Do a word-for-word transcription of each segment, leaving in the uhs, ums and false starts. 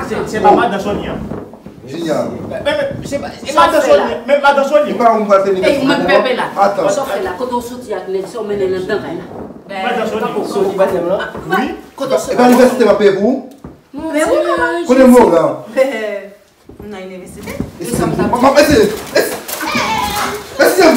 Atan, se pa madan Sony an. Junior. Men, men, se pa, se madan Sony, men madan Sony. Ey, ou mèt pèpè la. Atan. Sa w fè la, kote w soti ak nèg sa, w mennen l anndan kay la. Madan Sony. Sony batèm lan? Wi. Kote w soti? E pa inivèsite m ap peye pou ou? Kote m la? M nan inivèsite. Eseye, m ap eseye. Eseye.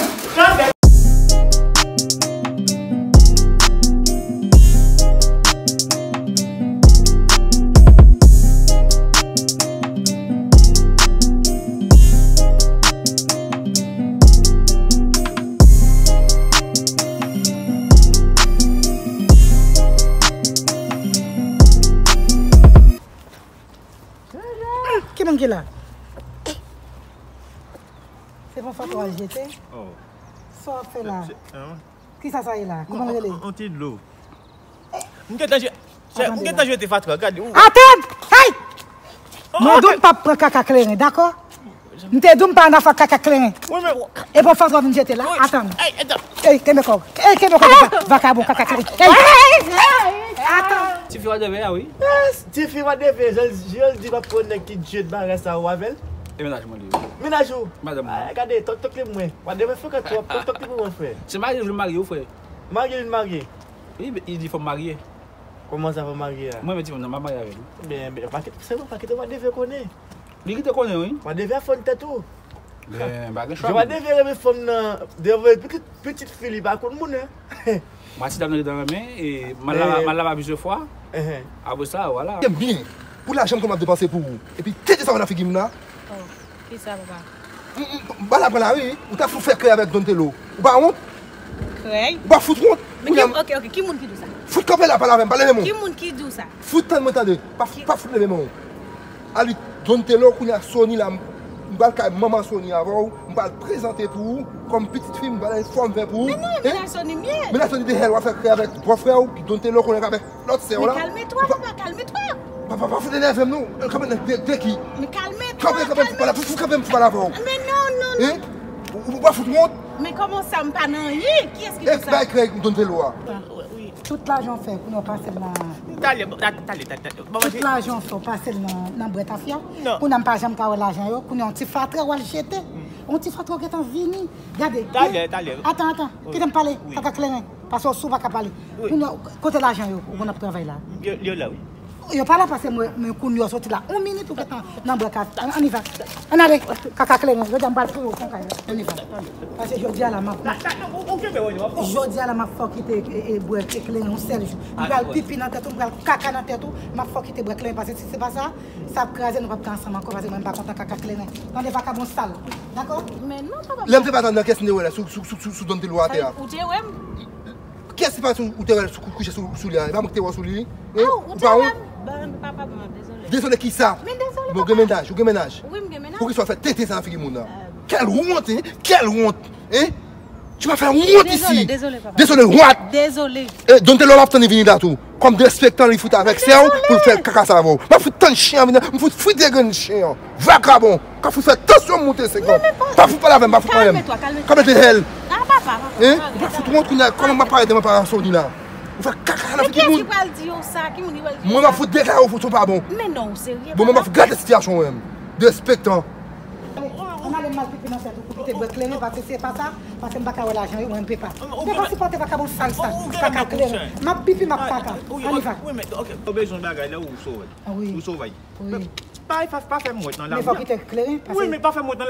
Ki moun ki la? Se bon fatra w al jete? Oh. Sa w ap fè la? Kisa sa ye la? Kòman l rele? On ti dlo. M gentan je-, m gentan jete fatra, gade. Atann! Hey! Mwen di w m p ap pran kaka kleren, dakò? M te di w m pa nan afè kaka kleren. Wi, men. E bon fatra w vin jete la? Atann. Ey, kenbe kò w. Ey, kenbe kò w, vakabon, kaka kleren. Ey! Atann. Tifi wadeve a, wi. Tifi wadeve, jan l di l ap pran nèg ki djed bagay sa ou avè l. E mennaj mwen li, wi. Mennaj ou? Madanm mwen. Gade, tòk tòk li mwen. Wadeve frekant twòp, tòk tòk li pou mwen, frè. Se marye l vle marye, wi, frè. Marye vin marye. Wi, li di fò m marye. Kòman sa fò marye a? Mwen menm ti fanm nan, m ap marye avè l. Ben, ben, pa kite, se bon, pa kite wadeve konnen. Li kite konnen, wi. Wadeve a fann tèt ou. Ben, pa gen chwa. Wadeve renmen fanm nan, devwe pitit, pitit fi li pa konn moun, en. Mwen ti dam nan gentan renmen, e m al lave, m al lave plizyè fwa. Apre sa, vwala. Byen, pou lajan m konn ap depanse pou ou. Epi tete sa w nan figi m la. Oh, kisa, papa? M, m, m pa la pran la ri, ou ta fout fè krèy avèk Don Telo. Ou pa wont? Krèy? Ou pa fout wont? Men ki, ok, ok, ki moun ki di w sa? Fout kanpe la, pa lave m, pa leve men w. Ki moun ki di w sa? Fout tann mwen tande, pa fout, pa fout leve men w. Ali, Don Telo, kounye a Sony la, m, m pral kay manman Sony avè w, m pral prezante pou ou, kòm pitit fi m, m pral fòm fè pou ou. Men non, e mennaj Sony m ye. Mennaj Sony de hell, w ap fè krèy avèk bòfrè w, ki Don Telo, konnen avèk lòt sè w la. Men kalme twa, papa, kalme twa. Papa, pa fout enève m non. Kanpe nan de, de ki? Men kalme twa, kalme twa. Kanpe, kanpe, fout pale avè w. Men non, non, non. Ou, ou pa fout wont? Men kòman sa m pa nan anyen? Kiyès ki di sa? Bay krèy Don Telo a. Tout lajan w fè, kounye a w pase l nan. Talè, talè, talè, talè. Tout lajan w fè, w pase l nan, nan bwèt tafya. Kounye a m pa janm ka wè lajan yo. Kounye a yon ti fatra w al jete. Yon ti fatra w gentan vini. Gade. Talè, talè. Atann, atann. Kite m pale. Kaka kleren. Paske w sou pa ka pale. Kounye a, kote lajan yo? Ou konn ap travay la. Yo, yo la, wi. Yo pa la pase mwen, men kounye a w soti la. Yon minit ou gentan nan bwèt tafya. Ann, ann y va. Ann ale. Kaka kleren. Jodi a m pral touye w fon kay la. Ann y va. Paske jodi a la, m ap, m ap, jodi a la, m ap fè w kite, e, e, bwèt kleren yon sèl jou. M pral pipi nan tèt ou, m pral kaka nan tèt ou, m ap fè w kite bwèt kleren. Paske si se pa sa, sa ap kraze, nou p ap ka ansanm ankò, paske mwen m pa kontan kaka kleren. Tande, vakabon sal. Dakò? Men non, papa. Lè m te pa nan kès m te wè la, sou, sou, sou, sou, sou Don Telo atè a. Ou te wè m? Kiyès ki pase ou te wè l sou, kouche sou, sou li a? E pa mwen ki te wè w sou li? Hein? Ou pa wont? Bon, papa, bon, dezole. Dezole kisa? Men dezole, papa. Ou gen mennaj, ou gen mennaj. Wi, m gen mennaj. Poukisa w fè tenten sa nan figi moun nan? Quelle honte, hein? Quelle honte, hein? Tu m'as fait honte ici. Dezole, dezole, papa. Dezole, what? Dezole. E, Don Telo ap tann li vini la tou. Kòm derespektan li fout avèk sè w pou l fè kaka sa avè w. M ap fout tann chen an vini, m fout frite grenn chen an. Vakabon! Ka fout fè tansyon m moute senkant. Pa fout pale avè m, pa fout pale m. Kalme twa, kalme twa. Kalme twa, hèl. Ah, papa, papa. Hein? Ou pa fout wont kounye a, kòman m ap parèt devan paran Sony la? Ou fè kaka nan figi moun. Men kiyès ki pral di yo sa? Ki moun ki pral di yo sa? Mwen m ap fout deklare w fout ou pa bon. Men non, ou serye, papa? Bon, mwen m ap fout gate sitiyasyon w menm. Derespektan. M ale m al pipi nan tèt ou pou kite bwè kleren, paske se pa sa, paske m pa ka wè lajan yo, mwen m pe pa. M pe pa sipòte vakabon sal sa, kaka kleren. M ap pipi, m ap kaka. Ann, ann. Ou bezwen bagay la, ou sovay. Ou sovay. Wi. Pa, pa, pa fè m wont nan lari. Men fò kite kleren, paske,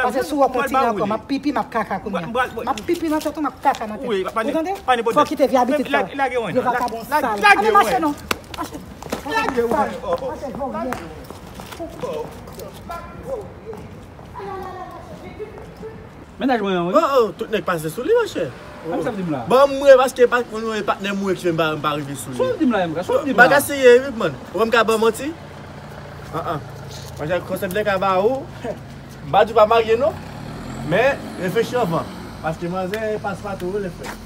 paske si w kontinye ankò, m ap pipi, m ap kaka kounye a. M ap pipi nan tèt ou, m ap kaka nan tèt ou. Ou tande? Fò kite vye abitid sa. Vye vakabon sal. Ale mache non. Mache. Mache, vòlè. Mennaj mwen an, wi. Oh, oh, tout nèg pase sou li, monchè. Sa w ap di m la? Ban m mwen, paske pa, mwen, patnè m mwen ki fè m pa, m pa rive sou li. Sa w ap di m la, M K? Sa w ap di m la? M pa ka serye, wi, man. Ou wè m ka ban manti? An, an. Monchè, konsèy m te ka ba ou, m pa di w pa marye, non. Men, reflechi anvan. Paske manzè paspatouw, wi, lè frè.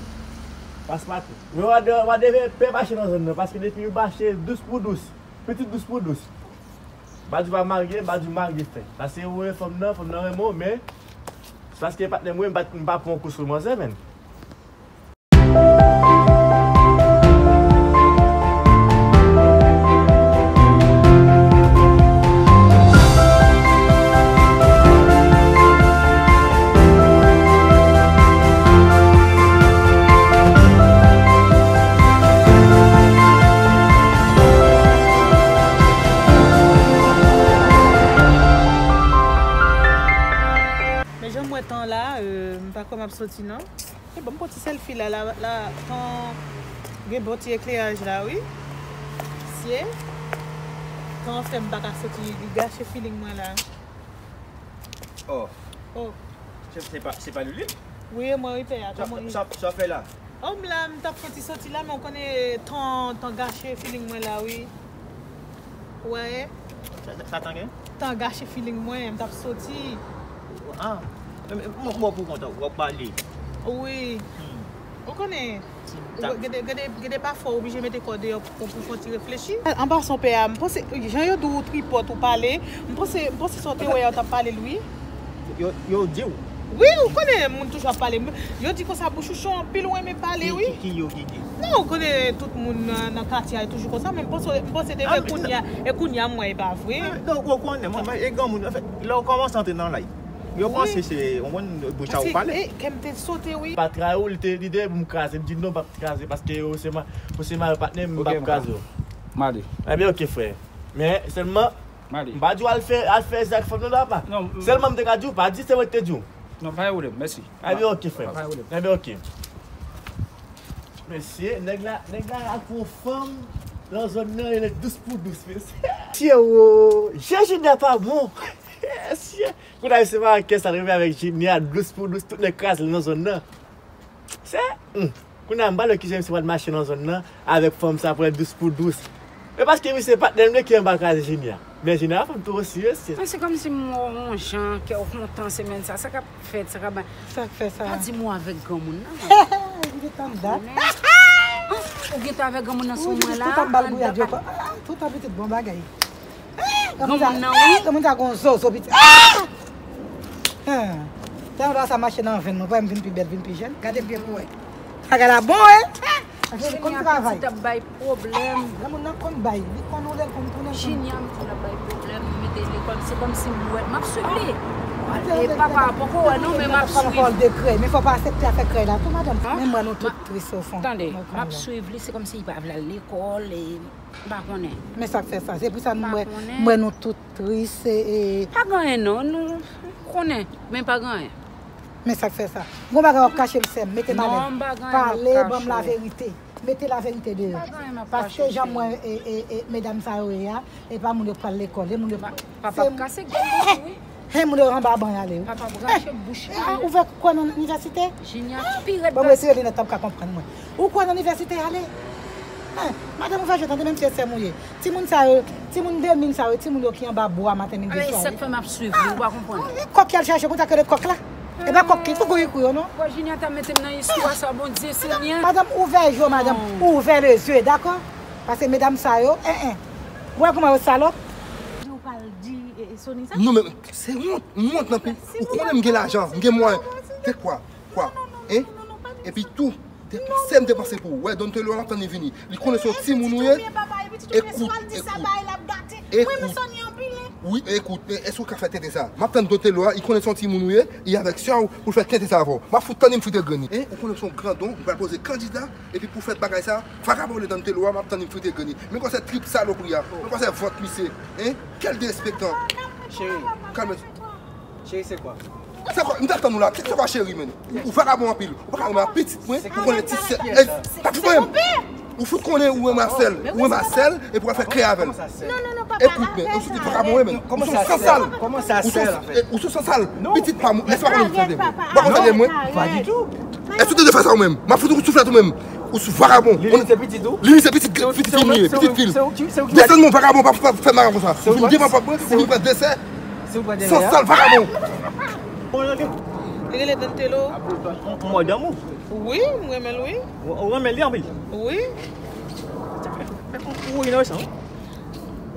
Paspatouw. Men w a de, w a de pè mache nan zòn nan, paske depi w mache dous pou dous, pitit dous pou dous. M pa di w pa marye, m pa di w marye fè. Paske ou renmen fanm nan, fanm nan renmen w, men se paske patnè m, wi, m pa, m pa pran yon kou sou manzè, menn. Men jan m wè tan la, euh, m pa kwè m ap soti non. E bon, m pran ti selfie la, la, la, tan gen bon ti ekleraj la, wi. Sye. Tan fè m pa ka soti, li gache feeling mwen la. Oh. Oh. Se, se pa, se pa Lili? Wi, e mwen, wi, pè a. Sa, kòman, sa, sa w fè la? Oh, m la, m t ap soti soti la, men w konnen tan, tan gache feeling mwen la, wi. Wè. Sa, sa, sa tan gen? Tan gache feeling mwen, m t ap soti. Ah. Men, men, mwen, mwen pou kontan, w ap pale. Wi. Hmm. Ou konnen, Gen de, gen de, gen de pafwa w oblije mete kò deyò pou, pou fè yon ti reflechi. An pasan, pè a, m panse, jan yo di w tripòt ou pale, m panse, m panse sa w te wè yo t ap pale l, wi. Yo, yo di w? Wi, ou konnen moun toujou ap pale. Yo di konsa bouch ou cho anpil, ou renmen pale, wi. Ki, ki, ki yo ki di? Non, ou konnen tout moun nan, nan katye a toujou konsa, men m panse, m panse te vre kounye a, e kounye a m wè e pa vre. Ah, donk, ou konnen, mwen, mwen, e granmoun, anfèt, lè w kòmanse antre nan lay, yo panse se, ou konn, bouch a ou pale. Paske, e, kè m te sote, wi. Pa trayi w, li te, li te pou m kraze, m di non, m p ap kraze, paske yo se ma, yo se mari patnè m, m p ap kraze w. M ale. Ebyen, oke, frè. Men, sèlman, m pa di w al fè, al fè zak fanm nan la, pa. Sèlman, m te ka di w, pa di se mwen ki te di w. Non, pa gen pwoblèm, mèsi. Ebyen, oke, frè. Pa gen pwoblèm. Ebyen, oke. Mesye, nèg la, nèg la ak yon fanm nan zòn nan, e dous pou dous, mesye. Mesye, o, Jejina pa bon. Mesye. Kounye a, se pa kè sa rive avèk Jinia, dous pou dous, tout nèg kraze l nan zòn nan. Se, hmm. Kounye a, m pa wè kijan misye pral mache nan zòn nan avèk fanm sa pou dous pou dous. E paske misye patnè m li ki anba kraze Jinia. Men Jinia fanm tou osi, mesye. Men se kòmsi m wè w yon jan, kè w kontan semèn sa. Sa k ap fèt, sa k ap bay. Sa k fè sa? Pa di mo avèk granmoun nan. Li gentan dat. Ou gentan avèk granmoun nan sou mwen la. Tout ap bal gouyad yo. Tout ap pitit bon bagay. Granmoun nan, wi. Granmoun sa gon zozo piti. Ah! Tèlman sa mache nan venn mwen, pa m vin pi bèl, vin pi jèn. Gade m byen pou wè. Bagay la bon, wi. Jimmy a pitit ap bay pwoblèm. Granmoun nan konn bay, li konn oule, l konn tounen. Jimmy a pitit ap bay pwoblèm, li mete l lekòl, se kòmsi m wè, m ap swiv li. E papa a poko wè non, men m ap swiv. Dekrè, men fò pa aksepte afè krèy la tou, madanm. Men mwen nou tout tris o fon. Tande, m ap swiv li, se kòmsi li pa vle al lekòl, e M pa konnen. Men sa k fè sa. Se pou sa m wè, m wè nou tout tris, e, e. Pa gen anyen non, nou konnen, men pa gen anyen. Men sa k fè sa. Gon bagay w ap kache m, sè m, mete m alèz. Pale, ban m laverite. Mete laverite deyò. Paske jan m wè, e, e, e, medam sa yo ye a, e pa moun yo k pral lekòl, e moun yo. Papa ap kase gòl li tou, wi. Hen, moun yo anba ban y ale, wi. Papa brache bouch li. Ah, ou vle kwè nan inivèsite? Junior pi rèd. Bon, mwen, si Elinèt t ap ka konprann mwen. Ou kwè nan inivèsite ale? Hen, madanm, ou fè jwe tande, menm si e sè m ou ye. Timoun sa yo, timoun de mil sa yo, timoun yo ki anba bwa maten, midi, swa. E sa k fè m ap swiv li, ou pa konprann. Kòk y al chache, konn sa k rele kòk la. E pa kòk ki, koukou, koukou yo, non. Bon, Junior ta mete m nan istwa sa, Bondye, Senyè. Madanm, ouvè je w, madanm, ouvè lezye, dakò? Paske medam sa yo, en, en. Ou wè kouman yo salòp? Ou pral di, e, e, Sony sa? Non, men se wont, m wont anpil. Ou konnen m gen lajan, m gen mwayen. De kwa? Kwa? Hein? Epi tou, te panse m te panse pou ou. Wè, Don Telo ap tann li vini. Li konnen se yon timoun ou ye. Ekout, ekout. Ekout. Wi, ekout, e, èske w ka fè tenten sa? M ap tann Don Telo a, li konnen se yon timoun ou ye, li avèk sè w pou l fè tenten sa avè w. M ap fout tann li, m frite grenn li. Hein, ou konnen se yon grandon, m pral poze kandida, epi pou fè bagay sa, vagabon le Don Telo a, m ap tann li, m frite grenn li. Men kòmsi trip salopri a, men kòmsi vant misye, hein? Quel derespektan. Cheri. Kalme. Cheri, c'est quoi? Sa kwa, m t ap tann ou la. Sa kwa, cheri, men? Ou vagabon anpil. Ou pa ka renmen pitit mwen, ou konnen ti sè. Ey, pa fout mwen. Ou fout konnen ou renmen sè l. Ou renmen sè l, epi w ap fè kè avè l. Ekout, men, ou sou di vagabon, men. Ou sou sansal. Ou sou sansal. Pitit pa mwen. Èske w pa konn fè de mwen? Pas du tout. Èske w te fè sa ou menm? M ap fout ou souflèt ou menm. Ou sou vagabon. Lili se pitit ou? Lili se pitit, pitit fi m li ye, pitit fi l. Desann mwen vagabon, pa fè maga konsa. Ou vin devan pòt mwen, ou vin pran desè. Sansal vagabon. Li rele Don Telo. Ou mò danmou? Wi, m renmen l, wi. Ou renmen li anpil? Wi. Ou inosan, wi.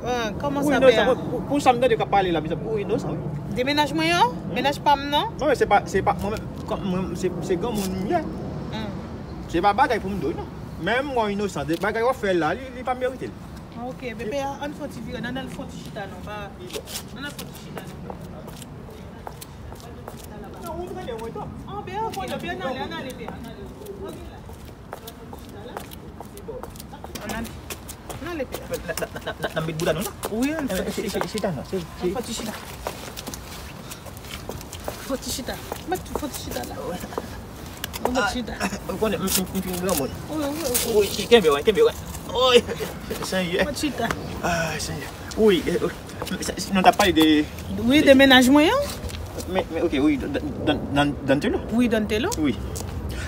Ah, kòman sa, pè a? Pou, pou sa m tande k ap pale la, misye, ou inosan, wi. De mennaj mwen yo? Mennaj pa m nan? Non, men se pa, se pa mwen menm, kòm mwen, se, se granmoun m ye. Se pa bagay pou m di w, non. Men mwen inosan, de bagay w ap fè la, li, li pa merite l. Ah, ok, bebe, ann fè yon ti vire, ann al fè yon ti chita, non, pa, ann al fè yon ti chita, non. Non, ou trennen mwen twòp. Ah, bebe, ann ale, ann ale, bebe, ann ale. Ann ale. Ann ale, pè. N ap met bouda nou la? Wi, ann fè. Chita non. Ann fè ti chita. Fè ti chita. Met fè ti chita la. Ann fè ti chita. Ou konnen, m fin granmoun. Wi, wi, wi. Wi, kenbe, wi, kenbe, wi. Wi, Senyè. Fè ti chita. Ah, Senyè. Wi, nou t ap pale de... Wi, de mennaj mwen an. Men, men, ok, wi, Don Telo. Wi, Don Telo. Wi.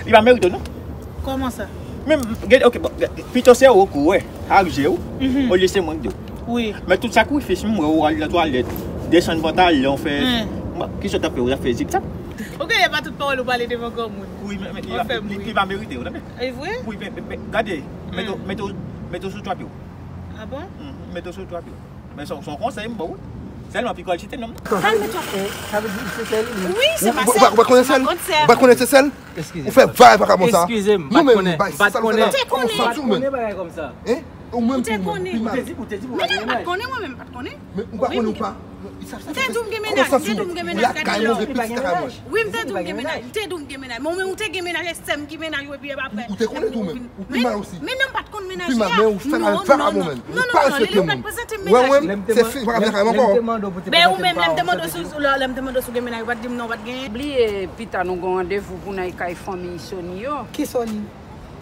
Li pa merite w, non. Kòman sa? Men, gade, ok, bon, pito se ou ki wè ak je w, olye se mwen ki di w. Wi. Men tout sakrifis m wè ou al nan twalèt, desann pantalon, fè... Kisa w t ap fè? Ou t ap fè zipzap? Ok, e pa tout pawòl ou pale devan granmoun. Wi, men, men li pa merite w, tande. E vre? Wi, men, men, men, gade, mete w, mete w, mete w sou twa pye w. Ah bon? Mete w sou twa pye w. Men se yon konsèy m ba w, wi. Sèlman pikòl chite nonm nan. Kalme twa. Sa vle di se sè li menm. Wi, se pa sè. Ou pa konnen sè l? Ou pa konnen se sè l? Ou fè vay vagabon sa. Eskize m, m pa t konnen. M pa t konnen. Ou te konnen. Ou te konnen. Ou te di, ou te di pou... Men non, m pa t konnen, mwen menm, m pa t konnen. Men ou pa konnen ou pa. M te di w m gen mennaj, m te di w m gen mennaj, gade non. Wi, m te di w m gen mennaj, m te di w m gen mennaj. Men ou menm ou te gen mennaj, e sè m ki mennaj ou, epi apre. Ou te konnen tou menm. Ou pi mal osi. Men non, m pa t konn mennaj li a. Ou pi mal, men ou fè bagay vagabon menm. Ou pa respekte moun. Ou wè mwen, se fi, pa ka vin lakay mwen ankò. Ben ou menm, lè m te mande w si, lè m te mande w si w gen mennaj, ou pa t di m non, ou pa t genyen. Bliye, pita nou gen randevou pou n al kay fanmi Sony yo. Ki Sony?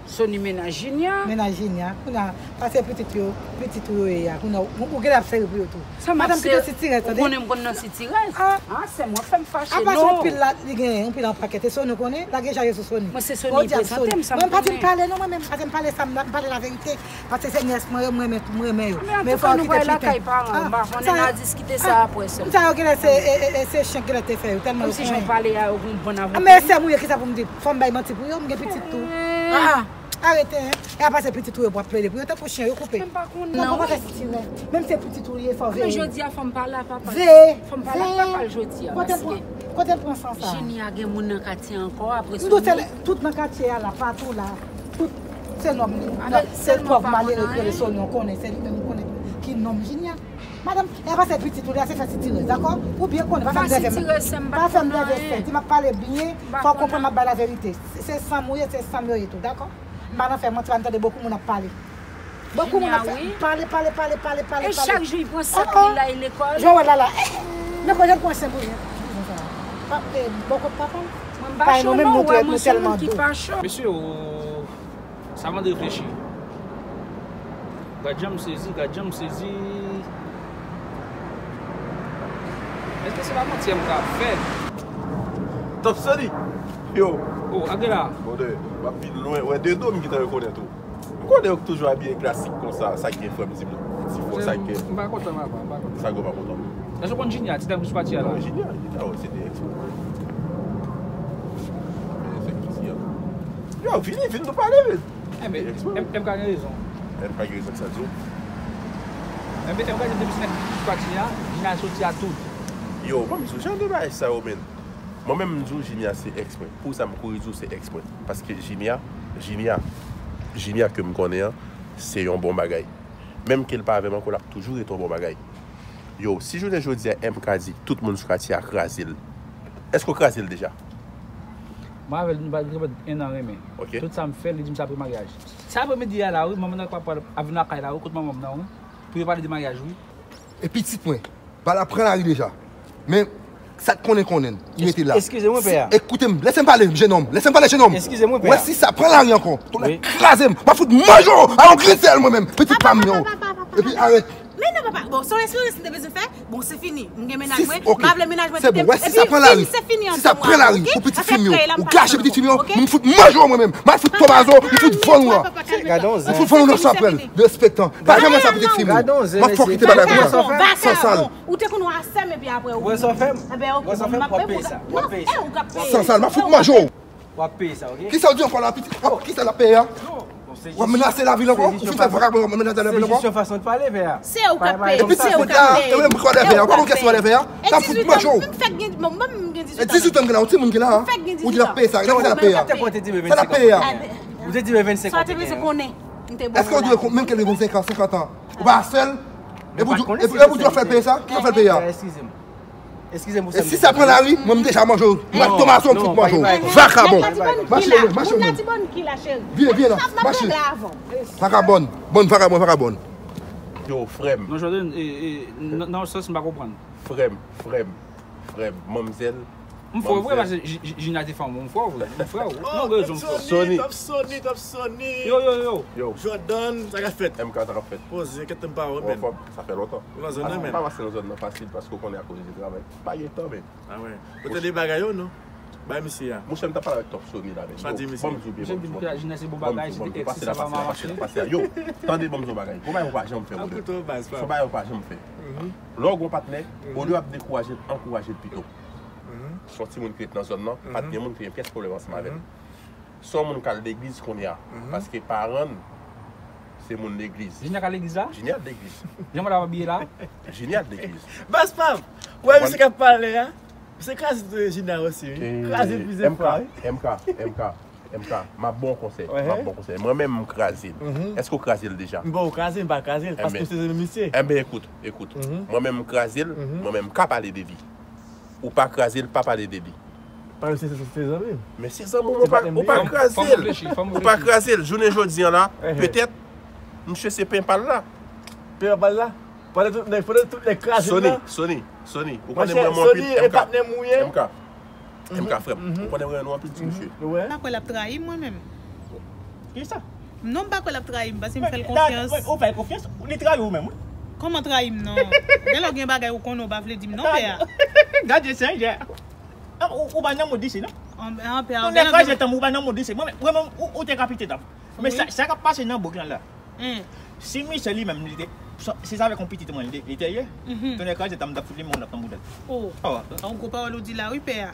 Sony mennaj Jinya. Mennaj Jinya. Kounye a, pase pitit yo, pitit ou yo ye a. Kounye a, ou, ou genlè ap sere pou yo tou. Sa m ap sere? Ou konnen m konn nan sitirèz. Ah, sè mwen fè m fache non. Apa se yon pil la, li genyen, yon pil an pakèt. E Sony ou konnen? Lage chaje sou Sony. Mwen se Sony prezante m, sa m konnen. Mwen pa t vin pale non, mwen menm. Pa t vin pale sa m la, m pale laverite. Paske se nyès mwen yo, m renmen, m renmen yo. Men fò yo kite pita. An, men antouka, nou pral lakay paran yo, m pa konnen, n a diskite sa apre sèlman. Sa yo genlè se, e, e, e, se chen genlè te fè yo, tèlman yo konnen. Kòmsi jan w pale a, yo gen yon bòn avoka. Men sè m ou ye, kisa pou m di? Fò m bay manti pou yo, m gen pitit tou. Ah, ah. Arete, hein. E apa se pitit ou yo pou ap plede pou yo, tankou chen yo koupe. Men m pa konnen non, wi. Kòman fè sitirè? Menm se pitit ou li ye, fò veye. Men jodi a fò m pale a papa l. Veye, veye. Fò m pale ak papa l jodi a, paske... Kote l pran, kote l pran san sa? Jinya gen moun nan katye ankò, apre Sony. M di w se tout nan katye a la, patou la. Tout se nonm li. Se pòv malere ki rele Sony, ou konnen, se li menm ou konnen ki nonm Jinya. Madanm, e apa se pitit ou li a, se fè sitirèz, dakò? Ou byen konnen, pa fè m dèvè, pa fè m dèvè sè. Di m ap pale byen, fò w konprann m ap bay laverite. Se, se san m ou ye, se san m yo ye tou, dakò? M pa nan fè manti, pa m tande bokou moun ap pale. Bokou moun ap fè, pale, pale, pale, pale, pale, pale. E chak jou li pran sèk li la, li lekòl. Jan w wè l la la. Nan kò jan l pran sèk ou ye. Pa, e, bòkòt papa l. Mwen m pa cho non, wè mwen se moun ki pa cho. Mesye, o, sa mande reflechi. Gad jan m sezi, gad jan m sezi. Èske se pa manti m ka fè? Top Sony! Yo! O, Agela! Brother, m ap vin lwen. Wè, de do m ki te rekonèt ou. M konnen ou toujou abiye klasik konsa, sa k gen frè m di m, ti fò, sa k gen. M pa kontan, papa, m pa kontan. Sa k gen w pa kontan? Èske w konn Jinya, ti dam ki sou pati a la? Non, Jinya, Jinya, o, se te ex mwen. Men se ki di a. Yo, vini, vin nou pale, men. Enben, M K gen rezon. M K gen rezon sa di w. Enben, M K di m depi se nèg ki sou pati a, Jinya soti a tout. Yo, ban m di w, jan de bagay sa yo, men. Mwen menm, m di w, Jinya se ex mwen. Pou sa, m kouri di w se ex mwen. Paske Jinya, Jinya, Jinya ke m konnen an, se yon bon bagay. Menm ke l pa avè m ankò, l ap toujou rete yon bon bagay. Yo, si jounen jodi a M K di tout moun sou katye a kraze l, èske w kraze l deja? Mwen avè l, nou pa gen en an renmen. Ok. Tout sa m fè, li di m se apre maryaj. Se apre midi a la, wi, manman nan ap vin lakay la, wi, kot manman m nan, wi. Pou yo pale de maryaj, wi. E pitit mwen, pa la pran lari deja. Men, sa k konnen konnen, li rete la. Eskize mwen, pè a. Ekoute m, lese m pale, jenòm. Lese m pale, jenòm. Eskize mwen, pè a. Wè si sa pran lari ankò. Tounen kraze m. M ap fout manje w a yon grinsèl mwen menm. Pitit pa m yo. Epi arèt. Men non, papa. Bon, se yon eksperyans m te bezwen fè. Bon, se fini. M gen mennaj mwen. M pa vle mennaj mwen kite m. Se bon, wè si sa pran lari. Si sa pran lari pou pitit fi m yo. Ou gache pitit fi m yo. M fout manje w mwen menm. M al fout Tomazo, m fout vann ou la. M fout vann ou nan chapèl. Derespektan. Pa janm wè sa pitit fi m yo. M ap fè w kite bagay konsa. Sansal. Ou te konn wè a sè m epi apre ou. Wè sa w fè m. Wè sa w fè m, w ap peye sa. W ap peye sa. Sansal, m ap fout manje w. W ap peye sa, ok? Kisa w di ankò la, pitit? Kisa l ap peye a? W ap menase lavi l ankò? Ou fin fè vakabon, w ap menase lavi l ankò? Se yon fason de pale, pè a. Se ou k ap peye. Se ou k ap peye. Ou menm ki kòlè pè a, ou pa konn kiyès kòlè pè a? Sa fout manje w. Mwen fèk gen, mwen menm gen dizuit an. Dizuit an m gen la, yon timoun ki la a. Ou di l ap peye sa, gade sa l ap peye a. Sa l ap peye a. Ou te di mwen vennsenk an w te genyen. Èske w dwe menm ke l gen vennsenk an, senkant an? Ou pa sèl? Epi w di w ap fè l peye sa? Ki w ap fè l peye a? Eskize m. Eskize m pou sa. E si sa pran lari, mwen m deja manje w. Mwen ak Tomazo m fout manje w. Vakabon. Mache, mache. Vye, vye la. Mache. Vakabon. Bon, vakabon, vakabon. Yo, frè m. Non, Jordan, nan yon sans m pa konprann. Frè m, frè m, frè m, manmzèl. M frè w vre, paske Jina te fè w, m frè w vre. M frè w. Non, gen rezon m frè w. Sony. Top Sony, top Sony. Yo, yo, yo. Yo. Jordan, sa k ap fèt? M K sa k ap fèt. Poze, kèt m pa wè, men. Sa fè lontan. Ou nan zòn nan, men. Pa pase nan zòn nan fasil paske w konnen akoz de travay. Pa gen tan, men. Ah ouais. Ou tande bagay yo, non? Bay misye a. Monchè, m t ap pale avèk Top Sony la, men. Sa di misye. Ban m di w byen, ban m di w. Jina se bon bagay, se te pase la, pase la, pase la. Yo, tande, ban m di w bagay. Gon bagay ou pa janm fè, brother. An kouto baz, pa. Gon bagay ou pa janm fè. Lè w gon patnè, olye w ap dekouraje l, ankouraje l pito. Se yon timoun ki ret nan zòn nan, pa t gen moun ki gen pyès pwoblèm ansanm avè l. Se yon moun k al legliz kounye a. Paske paran l se moun legliz. Jina k al legliz la? Jina al legliz. Jan mwen ap abiye la? Jina al legliz. Baz pa m. Ou wè misye k ap pale a? Se kraze tou Jina osi, wi. Kraze plizyè fwa. M K, M K, M K, M K, m ap ba w konsèy. M ap ba w konsèy. Mwen menm, m kraze l. Èske w kraze l deja? Bon, ou kraze, m pa kraze l, paske m se zanmi misye. Enben, ekout, ekout. Mwen menm, m kraze l, mwen menm, m ka pale de li. Ou pa kraze l, pa pale de li. Paske se zanmi m. Men se zanmi w, ou pa kraze l. Ou pa kraze l. Jounen jodi an la, petèt, misye se pen pa l la. Pen pa l la? Pandan tout nèg, pandan tout nèg kraze l la. Sony, Sony, Sony. Ou konnen mwen renmen w anpil, M K. M K. M K, frè m. Ou konnen mwen renmen w anpil, ti mesye. M pa kwè l ap trayi m, mwen menm. Kisa? Non, m pa kwè l ap trayi m, paske m fè l konfyans. Ou fè l konfyans? Li trayi w menm, wi. Kòman trayi m, non? Gen lè w gen bagay ou konnen, ou pa vle di m, non, pè a. Gade, se yon jè. Ou pa nan mond isi, non? An, pè a, ou gen lè w gen. Ou pa nan mond isi. Mwen menm, ou te ka pete tanm. Men sa k ap pase nan bouk lan la. Si misye li menm, li te, se sa avèk yon pitit mwen, li te ye. Tonnè kraze, tanm t ap fout li, men w ap tann boudèt. Oh, yon gwo pawòl ou di la, wi, pè a.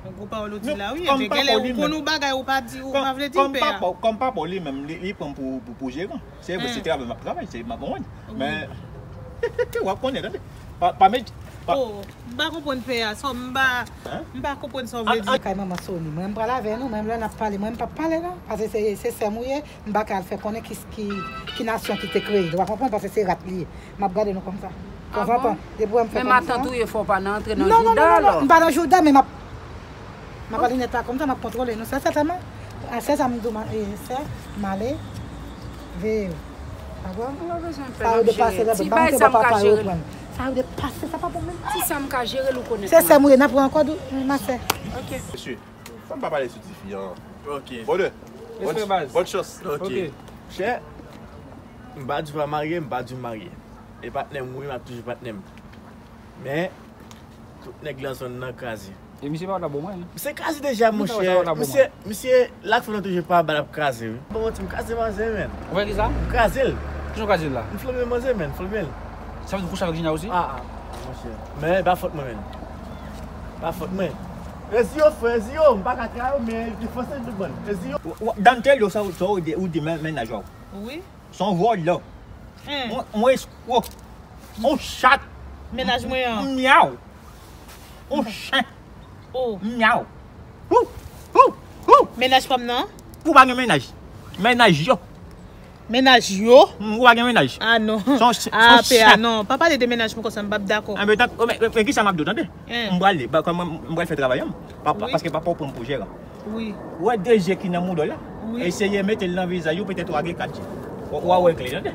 Yon gwo pawòl ou di la, wi. Ebyen, gen lè ou konn yon bagay ou pa di, ou pa vle di l, pè a. Kòm papa w li menm, li pran m pou, pou, pou jeran. Se vre, se travay m ap travay, se m ap konprann. Men, w ap konnen, tande. Pa, pa met. Oh, m pa konprann pè a, sa, m pa, m pa konprann sa w vle di. Kay manman Sony, mwen, m pral avè nou, menm lè n ap pale, mwen, m p ap pale, non. Paske se, se sè m ou ye, m pa ka al fè konnen ki, ki, ki nasyon ki te kreye l. Ou pa konprann, paske se rat li ye. M ap gade nou konsa. Tanzantan, depi w wè m fè konsa. Men matant ou ye, fò w pa nan antre nan jouda, alò. Non, non, non, non, m pa nan jouda, men m ap, m ap al linèt la konsa, m ap kontwole nou. Sè, sètèman, sè sa m di w, sè, m ale, veye. Dakò? Sa yo depase, ti bay sa m ka jere. Sa yo depase, sa pa bon menm. Ti sa m ka jere l, ou konnen. Se sè m ou ye, n ap wè ankò, ma sè. Ok. Mesye, fò m pa pale sou tifi an. Ok. Bonè. Respè, baz. Bonne chance. Ok. Chè, m pa di w pa marye, m pa di w marye. E patnè m, wi, m ap toujou patnè m. Men, tout nèg lan zòn nan kraze. E misye pa ta bon mwen. Misye kraze deja, monchè. Misye, misye, lak fè nan toujou pa bal ap kraze, wi. Bon, ti m kraze manzè, men. Ou fè kisa? M kraze l. Kijan w kraze l la? M flanbe manzè, men, m flanbe l. Sa vle di w kouche avèk Jina osi? Ah, ah, monchè. Men, pa fòt mwen, men. Pa fòt mwen. Ezio, frè, Ezio, m pa ka trayi w, men li fòse tout bann. Ezio. Dantèl yo, sa ou di, ou di mennaj ou. Wi. Se yon vòlè. Yon, yon eskwò. Yon chat. Mennaj mwen an. Myaw. Yon chen. Oh. Myaw. Ou, ou, ou. Mennaj pa m nan? Ou pa gen mennaj. Mennaj yo. Mennaj yo? Mm, ou pa gen mennaj? Ah non. Son ch- Ah, son pè a, chen. Non. Pa pale de mennaj mwen konsa, m p ap dakò. Ah, men tank, oh, men, men, men kisa m ap di w, tande? Hein. M prale, ba, kòman m pral fè travay an? Papa, wi. Paske papa w pran m pou jeran. Wi. Ou wè de je ki nan mouda w la? Wi. Eseye mete l nan vizaj ou, petèt w a gen kat je. W a wè klè, tande?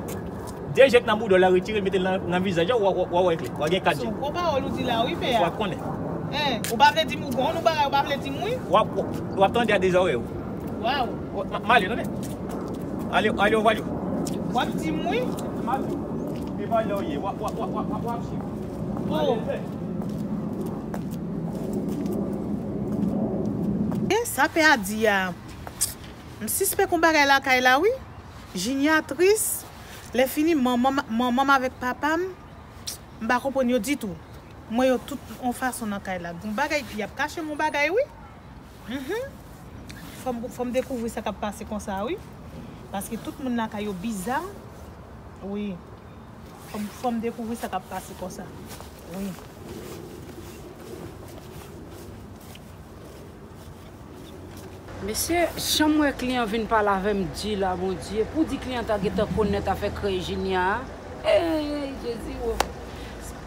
De je ki nan mouda w la, retire l, mete l nan, nan vizaj ou, w a, w a wè klè. W a gen kat je. Se yon gwo pawòl ou di la, wi, pè a. W a konnen. Hein, ou pa vle di m ou gon, nou bagay, ou pa vle di m, wi. W ap, w ap tande a de zòrèy ou. Waw. W a, m ale, tande? Ale, ale, w ale. W ap di m, wi. M ap di w. E pa lè w ye. W ap, w ap, w ap, w ap, w ap, w ap swiv. Oh. Ale, ale. E sa pè a di a. M sispèk yon bagay lakay la, wi. Jinya tris. Lè fini, manman m, manman m avèk papa m, m pa konprann yo ditou. M wè yo tout yon fason nan kay la. Gon bagay, y ap kache m yon bagay, wi. Mhm. Fò m, fò m dekouvri sa k ap pase konsa, wi. Paske tout moun lakay yo biza. Wi. Fò m, fò m dekouvri sa k ap pase konsa. Wi. Mesye, jan m wè kliyan vin pale avè m di la, Bondye, pou di kliyan ta gentan konèt afè krèy Jinya a. Ey, Jezi, o.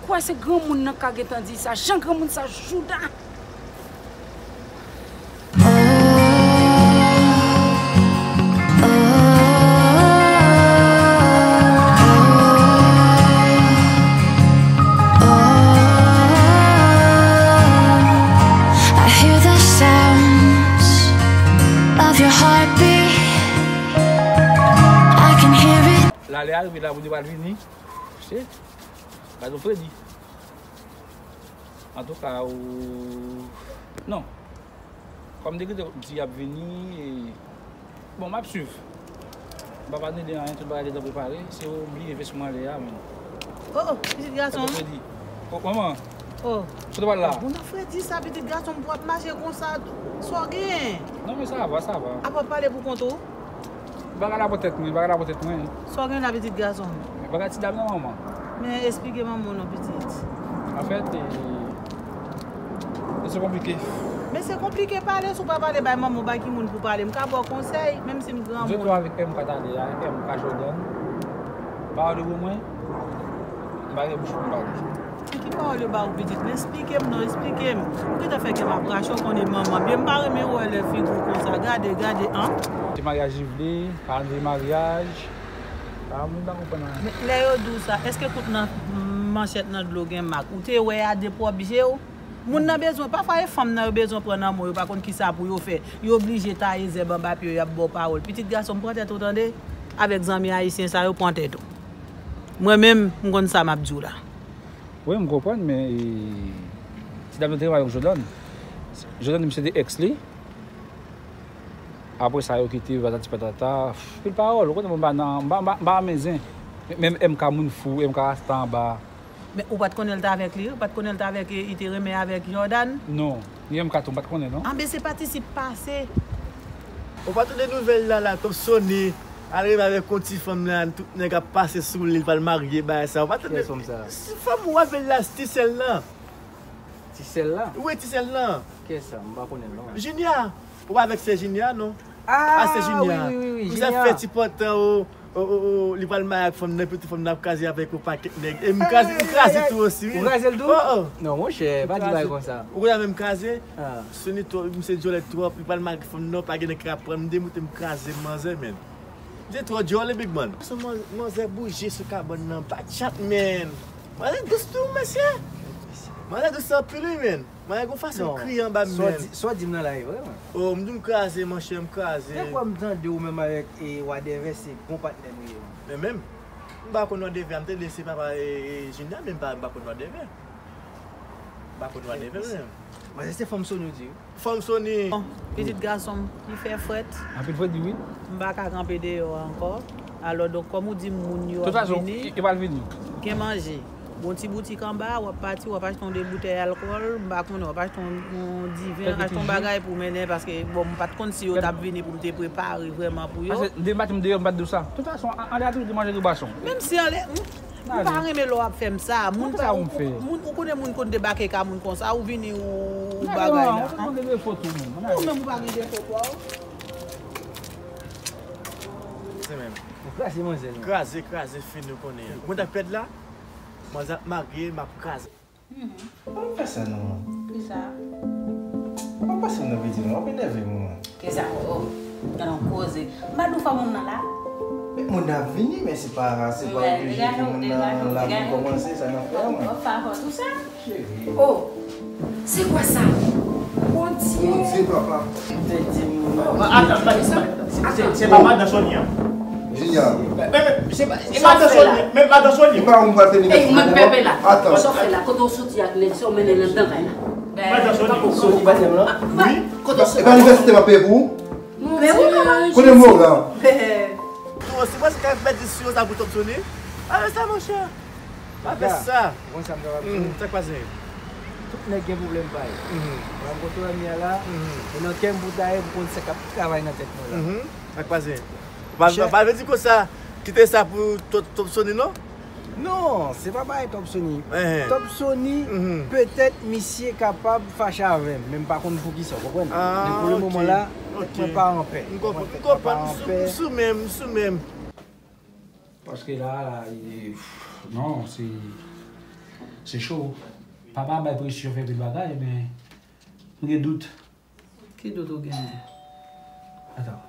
Kwè se granmoun nan ka gentan di sa. Jan granmoun sa jouda. I hear the sounds of your heartbeat. I can hear it. Lale a rive la, moun yo pral vini. Se, gade fredi. Antouka, ou, non. Kòm m te kite w di y ap vini, e, bon, m ap swiv. M pa pa tande anyen, tout bagay deja prepare. Se ou bliye vès mwen ale a, men. Oh, oh, pitit gason m. Fredi. Oh, manman. Oh. Kote w al la? Bon, nan fredi sa, pitit gason m, pou w ap mache konsa, sa w genyen? Non, men sa va, sa va. Apa w pale pou kont ou? Bagay la pou tèt mwen, bagay la pou tèt mwen. Sa w gen la, pitit gason m? Bagay ti dam nan, manman. Men esplike manman w non, pitit. Anfèt, e, e se konplike. Men se konplike pale, si w pa pale bay manman w, bay ki moun pou pale? M ka ba w konsèy, menm si m granmoun. Mwen tou avèk M K t ale a, M K Jordan. Pawòl yo pou mwen, m pa gen bouch pou m pale. Ki pawòl yo ba ou pitit? Men esplike m non, esplike m. Ou gentan fè kè m ap rache, ou konnen manman byen, m pa renmen wè lè figi w konsa. Gade, gade, an. Se maryaj li vle, kalandriye maryaj. A, moun pa konprann anyen. Men lè yo di w sa, èske kout nan manchèt nan dlo gen mak? Ou te wè a de pwòp je w? Moun nan bezwen, pafwa e fanm nan yo bezwen pran nan men w, yo pa konn kisa pou yo fè. Yo oblije taye zèb anba pye yo, y ap ba w pawòl. Pitit gason m, pran tèt ou tande, avèk zanmi ayisyen sa yo, pran tèt ou. Mwen menm, m konn sa m ap di w la. Wi, m konprann, men, e, ti dam nan te renmen avèk Jordan. Jordan di m se te èks li. Apre sa, yo kite, patati patata. Pil pawòl, ou konnen mwen m pa nan, m pa, m pa, m pa renmen zen. Menm M K moun fou, M K rasta anba. Men ou pa t konnen l t avèk li, ou pa t konnen l t avèk, e, li te renmen avèk Jordan? Non, ni M K tou, m pa t konnen, non. Anben, se patisip pase. Ou pa tande nouvèl la, la, Topsone al renmen avèk yon ti fanm la, tout nèg ap pase sou li, li pral marye, bagay sa. Ou pa tande? Kiyès fanm sa? Se fanm ou avè la, Tisèl lan. Tisèl la? Wi, Tisèl lan. Kiyès sa? M pa konnen l, non. Jinya. Ou pa avèk sè Jinya, non? Ah, se Jinya. Wi, wi, wi, wi, Jinya. Misye ap fè ti pantan, o, o, o, o, li pral marye ak fanm nan, epi tou fanm nan ap kraze avèk yon pakèt nèg. E m kraze, m kraze tou osi, wi. Ou kraze l tou? Oh, oh. Non, monchè, pa di bagay konsa. Ou konnen menm kraze? Ah. Sony twòp, misye dyòlèt twòp, li pral marye ak fanm nan, pa gen nèg ki ap pran m, m demoute, m kraze manzè, men. Misye twò dyòl, big man. Manzè bouje sou kabann nan, pa tchat, men. Manzè dous tou, mesye. Manzè dous anpil, wi, men. Mwen gen yon fason kriye anba m, men. Sa w di m nan la e vre, mwen. Oh, m di w m kraze, monchè, m kraze. Te kwè m tande w menm avèk, e, Wadèvè, se bon patnè nou ye, mwen. Men menm, m pa konn Wadèvè, m tande se papa, e, e, Jinya, men m pa, m pa konn Wadèvè. M pa konn Wadèvè, men. Mwen, se fanm Sony w di, wi. Fanm Sony. Bon, pitit gason m, li fè frèt. Anpil frèt, wi. M pa ka kanpe deyò a ankò. Alò, donk, kòm ou di m moun yo ap vini, yo pral vini. Gen manje. Bon, ti boutik anba, w ap pati, w ap achte yon de boutèy alkòl, m pa konnen, w ap achte yon, yon diven, achte yon bagay pou mennen, paske, bon, m pa t konn si yo t ap vini pou m te prepare vrèman pou yo. Paske depi maten m deyò, m pa t di w sa. Tout fason, an, anlè a toujou gen manje dou bwason. Menm si anlè, m, m pa renmen lè w ap fè m sa. Moun pa, moun, ou konnen moun konn debake ka moun konsa, ou vini ou bagay la. Ou menm ou pa gen defo pa w. Se menm. Kraze manzè non. Kraze, kraze, fin nou konnen. Ou konn sa k pèd la? Manzè ap marye, m ap kraze. An nou fè sa non. Kisa? An pase m nan vin di non, w ap enève m. Kisa? Oh, nan koze. M pa di w fè moun nan la. Men moun nan ap vini, men se pa, se pa oblije pou moun nan la pou kòmanse, sa nan fè a mwen. Ou pa fè tou sa? Cheri. Oh, c'est quoi ça? Mon Dieu. Mon Dieu, papa. M te di moun nan. Atan, se pa madan Sony an. Junior. Men, men, se pa, e madan Sony, men madan Sony. Li pa yon pral fè negosye. Ey, mwen pèpè la. Atan. Sa w fè la, kote w soti ak nèg sa w mennen l anndan kay la? Madan Sony. Sony pa tèm lan? Wi. Kote w soti? E pa anivèsè m ap peye pou ou? Kote m wè w la? Non, se mwen se ka fè bèt disyo sa pou Top Sony. Pa fè sa, monchè. Pa fè sa. Ou konn sa m kapab di? Sa k pase? Tout nèg gen pwoblèm pa yo. Mwen m kote w wè m ye a la, e nan kè m pou ta ye pou konn sa k ap travay nan tèt mwen la. Sa k pase? Pa, pa, pa vle di konsa, kite sa pou Top, Top Sony, non? Non, se pa bagay Top Sony. Top Sony, petèt misye kapab fache avè m, men m pa konn poukisa, w konprann? Men pou le moman la, mwen pa anpè. M konprann, m konprann, m sou, m sou menm, m sou menm. Paske la, la, e, non, se, se cho. Papa bay presyon fè pil bagay, men m gen dout. Ki dout ou genyen? Atan.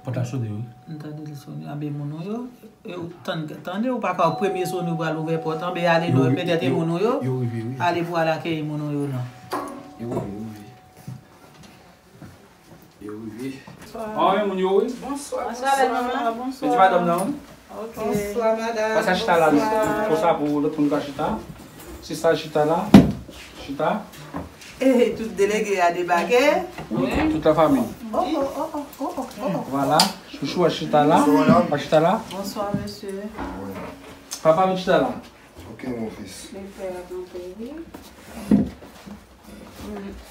Pòt la sone, wi. M tande l sone. Anben moun ou yo, e, ou tann, tande, ou pa ka premye sone ou pral ouvè pòt, anben ale non, petèt e moun ou yo. Yo rive, wi. Ale pou al akeyi moun ou yo non. Yo rive, yo rive. Yo rive. Bonswa. An, men moun yo, wi. Bonswa, bonswa, bèl manman. Bonswa. Mete madanm nan, wi. Ok. Bonswa, madanm. Pase chita la, wi. Bonswa. Konsa pou lòt moun ka chita. Sista chita la. Chita. Eh, tout delege a debake. Wi, tout la fanmi. Oh, oh, oh, oh, oh, oh, oh. Vwala. Chouchou a chita la. Bonswa, madam. Pa chita la. Bonswa, mesye. Papa, vin chita la. Ok, mon fils.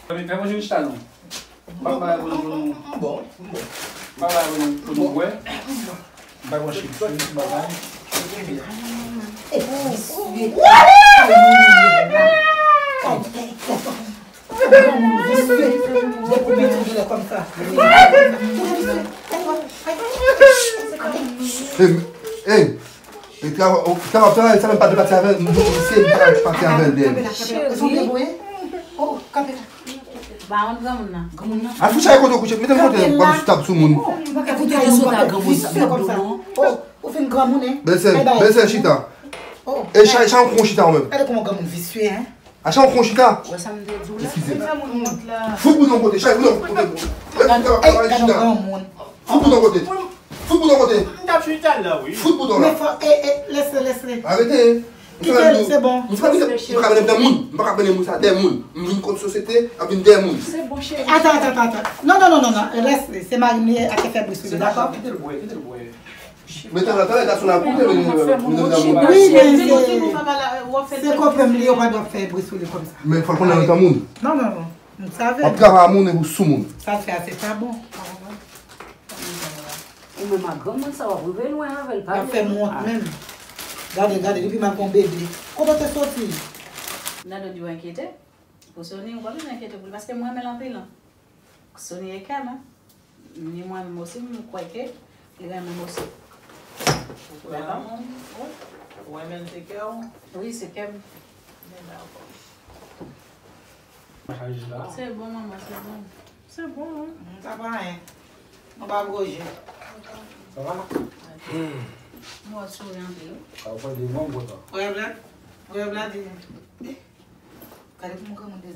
Fè manje chita non. M pa bay pou nou, pou nou. M bon, m bon. M pa bay pou nou, pou nou bwè. M pa branche ti bagay. Hey, hey. E travay, travay, travay, sa menm pa de pati avè l, m se pati avè l dèyè. Cheri. Oh, kanpe la. Ba yon granmoun nan. Granmoun nan. Al fouti al kote w kouche, mete m kote, w ap sou tab sou moun. Ou te sot a granmoun sa, nan do non. Oh, ou fin granmoun, hein? Bèlsè, bèlsè chita. Oh. E chay, chay, ou kon chita ou menm. Gade kòman granmoun visye, hein? Acha yon kon chita. Wè sa m te di w la. Eskize. Fout bouton kote, chay, bouton kote. Lè pou travay, travay chita. Fout bouton kote. Fout bouton kote. M t ap chita la, wi. Fout bouton la. Men fò, e, e, lèse, lèse. Arete. Kite l, se bon. M se pa, m se pa ka mennen m nan moun. M pa ka mennen moun sa dèyè moun. M vin kont sosyete, ap vin dèyè moun. Se bon, cheri. Atan, atan, atan, atan. Non, non, non, non, non. Lèse, se mari m li ye, ap fè bri sou li, dakò? Kite l bwè, kite l bwè. Men talè, talè, gason la koute, men, men, men, men, wi, men se, se konprann li, yo pa dwe fè bri sou li konsa. Men fò l konnen antan moun. Non, non, non. M save. W ap travay a moun epi w sou moun. Sa l fè a, se pa bon. Ou menm ak granmoun sa, w ap rive lwen avè l, pa vle. L ap fè m wont menm. Gade, gade, depi m ak yon bebe. Kote w te soti? Nado di w enkyete. Pou Sony, ou pa bezwen enkyete pou li, paske m renmen l anpil, an. Sony e kè m, an. Ni mwen menm osi, m kwè ke li renmen m osi. Ou kwè nan moun? Wi. Ou renmen l se kè w? Wi, se kè m. Men dakò. Se bon, manman, se bon. Se bon, wi. M ta pa anyen. Nou pa gwo je. Sa va? M wè w souri anpil, wi. Sa w pran de bon botan. Frè Vlad, frè Vlad, eh, gade kòman granmoun de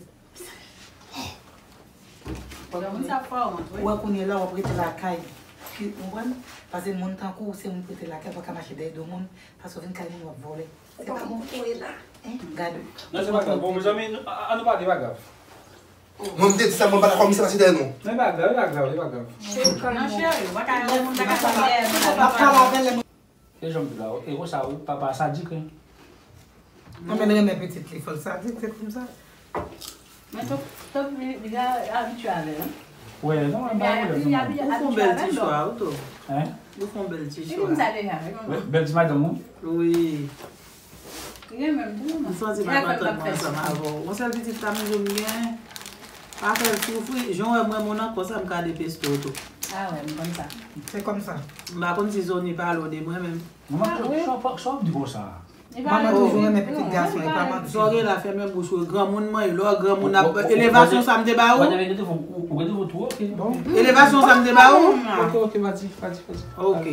Granmoun sa fò wont, wi. Ou wè kounye la w ap rete lakay. Ki, ou konprann? Paske moun tankou w, se moun pou rete lakay, pa ka mache dèyè do moun, paske w vin kay moun w ap vòlè. Se pa bon. Ou pa konn kote w ye la. Hein? Gade. Non, se pa grav. Bon, mezanmi, nou, a, a, nou pale, pa grav. Mwen, m te di sa, mwen pa dakò, misye pase dèyè nou. Non, e pa grav, e pa grav, e pa grav. Non, cheri, ou pa ka wè moun pa ka pase dèyè nou. Ou pa pale avè l. E jan m di la, e konsa wi, papa a sadik, wi. Mwen menm renmen pitit li, fò l sadik, se konsa. Men Top, Top, li, li abitye avè l, wi. Wi, non, li pa gen pwoblèm, non. Ou fè yon bèl ti chwa, wi, Top. Hein? Ou fè yon bèl ti chwa. Li di m sa deja, wi, manman. Bèl, bèl ti madanm, wi. Wi. Li gen menm tou, manman. M santi m ap antann mwen ansanm avè w. Yon sèl pitit la m jwenn gen. Pa fè l soufri. Jan w wè m renmen w nan, konsa m ka depeste w tou. Ah ouais, m konn sa. Se kòmsa. M pa konn si Sony pale w de mwen menm. Manman, sa w ap di konsa? Manman toujou renmen pitit gason, e pa manti. Sa w gen la, fèmen bouch ou, granmoun mwen, lè w granmoun ap, elevasyon sa m te ba ou? Elevasyon sa m te ba ou? Ok, ok, pati, pati, pati. Ok.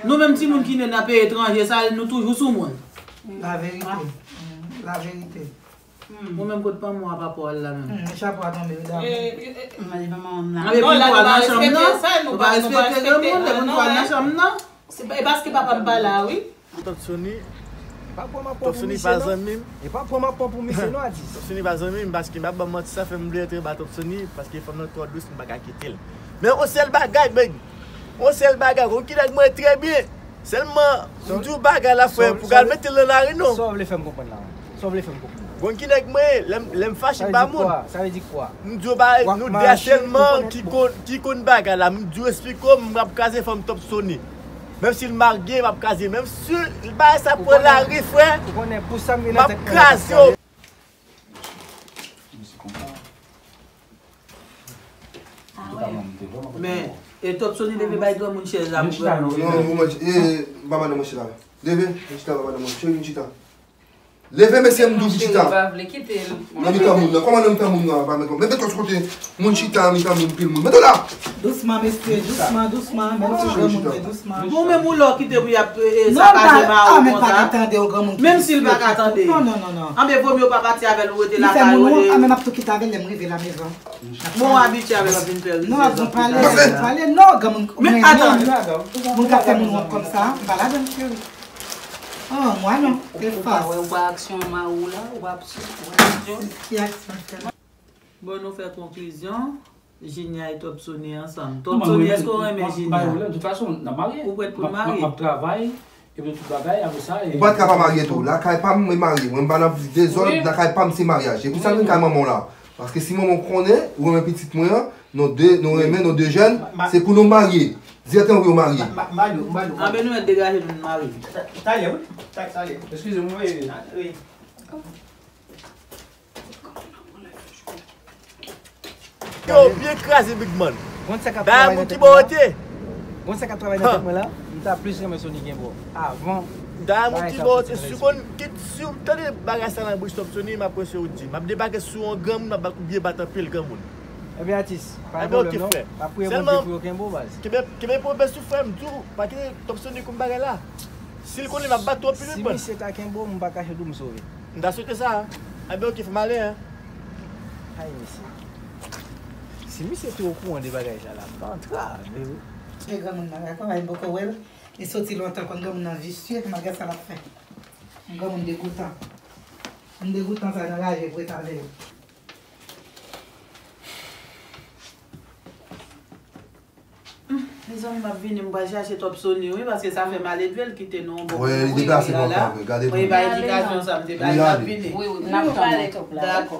Nou menm timoun ki ne nan peyi etranje, sa, nou toujou sou moun. La verite. La verite. Mwen menm kot pa mwen apa pa w al la menm. Chapo a tonbe wi dam. Mwen di pa mwen la. Anbe pou w al nan chanm nan. Nou pa respekte granmoun, depi pou w al nan chanm nan. E paske papa m pa la wi. Top Sony. Top Sony pa zanmi m. E pa pran m ap pran pou misye non Atis. Top Sony pa zanmi m paske m ap ban manti sa fè m vle antre ba Top Sony paske fanm nan twò dous m pa ka kite l. Men on sèl bagay bèg. On sèl bagay ou ki nèg mwen trè byen. Sèlman m di w bagay la frè pou ka al mete l nan lari non. Sa w vle fè m konprann la? Sa w vle fè m konprann? Bon ki nèg mwen ye lè m fache m pa moun. Sa vle di kwa? M di w bagay nou de a sèlman ki konn ki konn bagay la m di w esplike w m ap kraze fanm Top Sony. Menm si l marye m ap kraze menm si l bagay sa pran lari frè. M ap kraze w. Men, e Top Sony leve bay granmoun chèz la pou granmoun. Non, ou manje, e, ba madan mwen chita. Leve, vin chita, ba madan mwen. Cheri, vin chita. Leve, mesye, m di w vin chita. Nan mitan moun nan. Kòman nan mitan moun nan, pa met kò. Mete kò sou kote moun chita nan mitan moun, pil moun. Mete w la. Dousman, mesye, dousman, dousman. Menm si granmoun te dousman. Bon, menm ou lè w kite pou y ap sakaje mari w konsa. Menm si l pa ka tande. Non, non, non, non. Anben, vomye w pa pati avè l, ou rete lakay ou. Li fè moun wont, a, men m ap tou kite avè l lè m rive lamezon. Bon, w abitye avè l, w ap vin fè rizèz. Non, ap pale, ap pale. Non, granmoun. Men atann. Moun k ap fè moun wont kòmsa, m pa ladann, cheri. Oh, mwen non. Ou pa wè, ou pa aksyon mari w la, ou pa aksyon. Ki aksyon fè? Bon, nou fè konklizyon. Jinya e Top Sony ansanm. Top Sony, èske w renmen Jinya? Ou prèt pou n marye? M ap travay, epi tout bagay, apre sa. Ou pa t ka pa marye tou. Lakay pa m, mwen marye. Mwen m pa nan dezòd, lakay pa m se maryaj. E pou sa m vin kay manman w la. Paske si manman w konnen, ou renmen pitit mwen an, nou de, nou renmen, nou de jèn, se pou nou marye. Di a te anvi w marye. Anben nou mèt degaje nou n marye. Talè wi. Talè. Eskize m wi. Yo, byen kraze Big Man. Bagay moun ki bò wote. Gon sa k ap travay nan tèt mwen la, m ta plis renmen Sony gen bò. Avan. Bagay sa yo soti nan lespri. Kit si w tande bagay sa nan bouch Top Sony, m ap wè se ou di. M ap debake sou yon granmoun, m ap bat ou byen bat anpil granmoun. Ebyen atis, pa gen pwoblèm non. M ap priye Bondye pou yo kenbe w baz. Kenbe, kenbe pwoblèm sou frè m, di w, pa kite Top Sony konn bagay la. Si l konnen m ap bat ou anpil wi baz. Si misye ta kenbe w, m pa kache di w m sove. M ta swete sa. Ebyen oke, fè m ale en. Ay mesye. Si misye te okouran de bagay sa la, m pa antrave wi. E granmoun nan la, kòman li poko wè l? Li soti lontan konn granmoun nan visye, malgre sa l ap fè. Yon granmoun degoutan. Moun degoutan sa nan raje pou ret avè yo. Mezanmi m ap vini m pral chache Top Sony wi paske sa fè maledve l kite nou yon bon kote. Wi li deplase lontan vre gade pou mwen. Wi pa edikasyon sa m te bay l ap vini. Wi wi n ap pale. Dakò.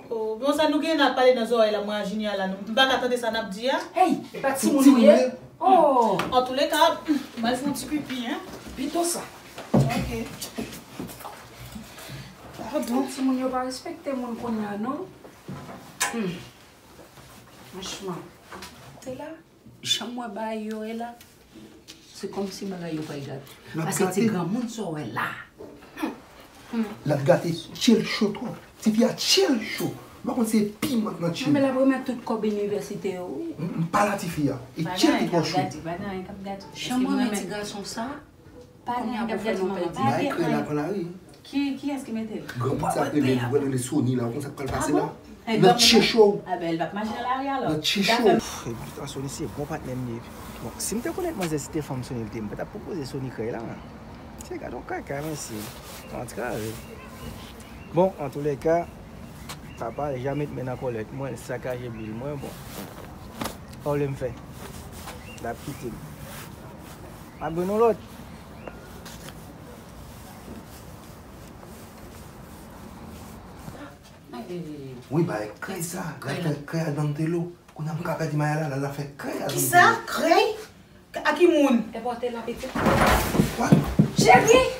Oh, bon sa nou genyen n ap pale nan zòrèy la mwen a Jinya la nou m pa ka tande sa n ap di a. Hey, e pa timoun ou ye? Oh. Antouleka, m al fè yon ti pipi en. Pito sa. Ok. Padon. Timoun yo pa respekte moun kounye a non. Hmm. Franchman. Te la. Jan m wè bagay yo ye la, se kòmsi bagay yo pral gate. Paske ti granmoun sa w wè la. L ap gate tchèl cho twòp. Tifi a tchèl cho. M pa konn si se piman k nan tchèl. Men l ap remèt tout kòb inivèsite yo wi. M pa la tifi a. E tchèl ki twò cho. Jan m renmen ti gason sa. Pa gen anyen k ap gate manman. Pa gen anyen. Ki, kiyès ki mete l? Granmoun sa ap rele, li pral rele Sony la, ou konn sa k pral pase la? Nan tchè cho. Anben, li p ap mache nan lari alò. Nan tchè cho. Epi Sony se bon patnè m li ye. Bon, si m te konnen manzè se te fanm Sony li te ye, m pa t ap pwopoze Sony krèy la. Se gade yon kaka mesye. Antrave. Bon, antouleka, papa janm met men nan kòlèt mwen, l sakaje bil mwen, bon. Sa w vle m fè? L ap kite m. M ap jwenn yon lòt. Wi, bay krèy sa. L ap fè krèy a Dantelo. Kounye a m ka pèdi maya la, l al fè krèy a Dantelo. Kisa? Krèy? A ki moun? E pote la pitit. What? Cheri!